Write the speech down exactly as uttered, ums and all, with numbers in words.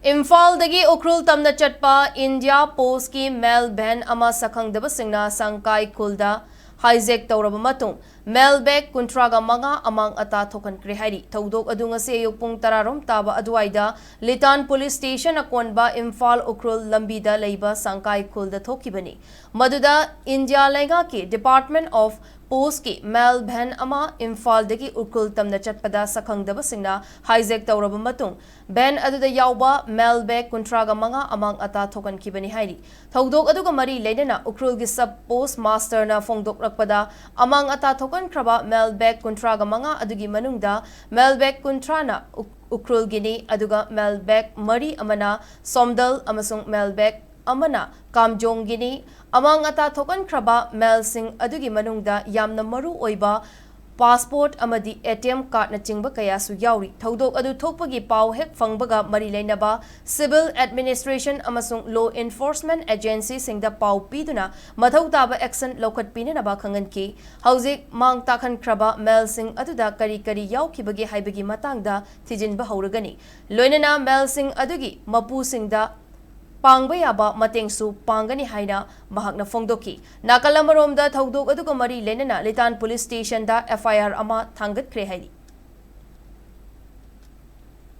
ꯏꯝꯐꯥꯜꯗꯒꯤ ꯎꯈ꯭ꯔꯨꯜ ꯇꯝꯅ ꯆꯠꯄ ꯏꯟꯗꯤꯌꯥ ꯄꯣꯁꯀꯤ ꯃꯦꯜ ꯚꯦꯟ ꯑꯃ ꯁꯛꯈꯪꯗꯕꯁꯤꯡꯅ ꯁꯪꯀꯥꯏ ꯈꯨꯜꯗ ꯍꯥꯏꯖꯦꯛ ꯇꯧꯔꯕ ꯃꯇꯨꯡ, ꯃꯦꯜ ꯕꯦꯒ ꯀꯨꯟꯊ꯭ꯔꯥꯒ ꯃꯉꯥ ꯑꯃꯥꯡ ꯑꯇꯥ ꯊꯣꯛꯍꯟꯈ꯭ꯔꯦ ꯍꯥꯏꯔꯤ꯫ ꯊꯧꯗꯣꯛ ꯑꯗꯨ ꯉꯁꯤ ꯑꯌꯨꯛ ꯄꯨꯡ ꯇꯔꯥꯔꯣꯝ ꯇꯥꯕ ꯑꯗꯨꯋꯥꯏꯗ ꯂꯤꯇꯥꯟ ꯄꯨꯂꯤꯁ ꯁ꯭ꯇꯦꯁꯟ ꯑꯀꯣꯟꯕ ꯏꯝꯐꯥꯜ ꯎꯈ꯭ꯔꯨꯜ ꯂꯝꯕꯤꯗ ꯂꯩꯕ ꯁꯪꯀꯥꯏ ꯈꯨꯜꯗ ꯊꯣꯛꯈꯤꯕꯅꯤ꯫ ꯃꯗꯨꯗ ꯏꯟꯗꯤꯌꯥ ꯂꯩꯉꯥꯛꯀꯤ Department of Postꯀꯤ ꯃꯦꯜ ꯚꯦꯟ ꯑꯃ ꯏꯝꯐꯥꯜꯗꯒꯤ ꯎꯈ꯭ꯔꯨꯜ ꯇꯝꯅ ꯆꯠꯄꯗ ꯁꯛꯈꯪꯗꯕꯁꯤꯡꯅ ꯍꯥꯏꯖꯦꯛ ꯇꯧꯔꯕ ꯃꯇꯨꯡ, ꯚꯦꯟ ꯑꯗꯨꯗ ꯌꯥꯎꯕ ꯃꯦꯜ ꯕꯦꯒ ꯀꯨꯟꯊ꯭ꯔꯥꯒ ꯃꯉꯥ ꯑꯃꯥꯡ ꯑꯇꯥ ꯊꯣꯛꯍꯟꯈꯤꯕꯅꯤ ꯍꯥꯏꯔꯤ꯫ ꯊꯧꯗꯣꯛ ꯑꯗꯨꯒ ꯃꯔꯤ ꯂꯩꯅꯅ ꯎꯈ꯭ꯔꯨꯜꯒꯤ ꯁꯕ ꯄꯣꯁ ꯃꯥꯁꯇꯔꯅ ꯐꯣꯡꯗꯣꯛꯂꯛꯄꯗ, ꯑꯃꯥꯡ ꯑꯇꯥ ꯊꯣꯛꯍꯟꯈ꯭ꯔꯕ ꯃꯦꯜ ꯕꯦꯒ ꯀꯨꯟꯊ꯭ꯔꯥꯒ ꯃꯉꯥ ꯑꯗꯨꯒꯤ ꯃꯅꯨꯡꯗ ꯃꯦꯜ ꯕꯦꯒ ꯀꯨꯟꯊ꯭ꯔꯥꯅ ꯎ-, ꯎꯈ꯭ꯔꯨꯜꯒꯤꯅꯤ, ꯑꯗꯨꯒ ꯃꯦꯜ ꯕꯦꯒ ꯃꯔꯤ ꯑꯃꯅ ꯁꯣꯝꯗꯜ ꯑꯃꯁꯨꯡ ꯃꯦꯜ ꯕꯦꯒ ꯑꯃꯅ ꯀꯥꯝꯖꯣꯡꯒꯤꯅꯤ꯫ ꯑꯃꯥꯡ ꯑꯇꯥ ꯊꯣꯛꯍꯟꯈ꯭ꯔꯕ ꯃꯦꯜꯁꯤꯡ ꯑꯗꯨꯒꯤ ꯃꯅꯨꯡꯗ ꯌꯥꯝꯅ ꯃꯔꯨ ꯑꯣꯏꯕ ꯄꯥꯁꯄꯣꯔꯠ ꯑꯃꯗꯤ ꯑꯦ ꯇꯤ ꯑꯦꯝ ꯀꯥꯔꯗꯅꯆꯤꯡꯕ ꯀꯌꯥꯁꯨ ꯌꯥꯎꯔꯤ꯫ ꯊꯧꯗꯣꯛ ꯑꯗꯨ ꯊꯣꯛꯄꯒꯤ ꯄꯥꯎ ꯍꯦꯛ ꯐꯪꯕꯒ ꯃꯔꯤ ꯂꯩꯅꯕ ꯁꯤꯚꯤꯜ ꯑꯦꯗꯃꯤꯅꯤꯁꯇ꯭ꯔꯦꯁꯟ ꯑꯃꯁꯨꯡ ꯂꯣ ꯏꯟꯐꯣꯔꯁꯃꯦꯟ ꯑꯦꯖꯦꯟꯁꯤꯁꯤꯡꯗ ꯄꯥꯎ ꯄꯤꯗꯨꯅ ꯃꯊꯧ ꯇꯥꯕ ꯑꯦꯛꯁꯟ ꯂꯧꯈꯠꯄꯤꯅꯅꯕ ꯈꯪꯍꯟꯈꯤ꯫ ꯍꯧꯖꯤꯛ ꯃꯥꯡ ꯇꯥꯛꯍꯟꯈ꯭ꯔꯕ ꯃꯦꯜꯁꯤꯡ ꯑꯗꯨꯗ ꯀꯔꯤ ꯀꯔꯤ ꯌꯥꯎꯈꯤꯕꯒꯦ ꯍꯥꯏꯕꯒꯤ ꯃꯇꯥꯡꯗ ꯊꯤꯖꯤꯟꯕ ꯍꯧꯔꯒꯅꯤ꯫ ꯂꯣꯏꯅꯅ ꯃꯦꯜꯁꯤꯡ ꯑꯗꯨꯒꯤ ꯃꯄꯨꯁꯤꯡꯗ ꯄꯥꯡꯕ ꯌꯥꯕ ꯃꯇꯦꯡꯁꯨ ꯄꯥꯡꯒꯅꯤ ꯍꯥꯏꯅ ꯃꯍꯥꯛꯅ ꯐꯣꯡꯗꯣꯛꯈꯤ꯫ ꯅꯥꯀꯜ ꯑꯃꯔꯣꯝꯗ, ꯊꯧꯗꯣꯛ ꯑꯗꯨꯒ ꯃꯔꯤ ꯂꯩꯅꯅ ꯂꯤꯇꯥꯟ ꯄꯨꯂꯤꯁ ꯁ꯭ꯇꯦꯁꯟꯗ ꯑꯦꯐ ꯑꯥꯏ ꯑꯥꯔ ꯑꯃ ꯊꯥꯡꯒꯠꯈ꯭ꯔꯦ ꯍꯥꯏꯔꯤ꯫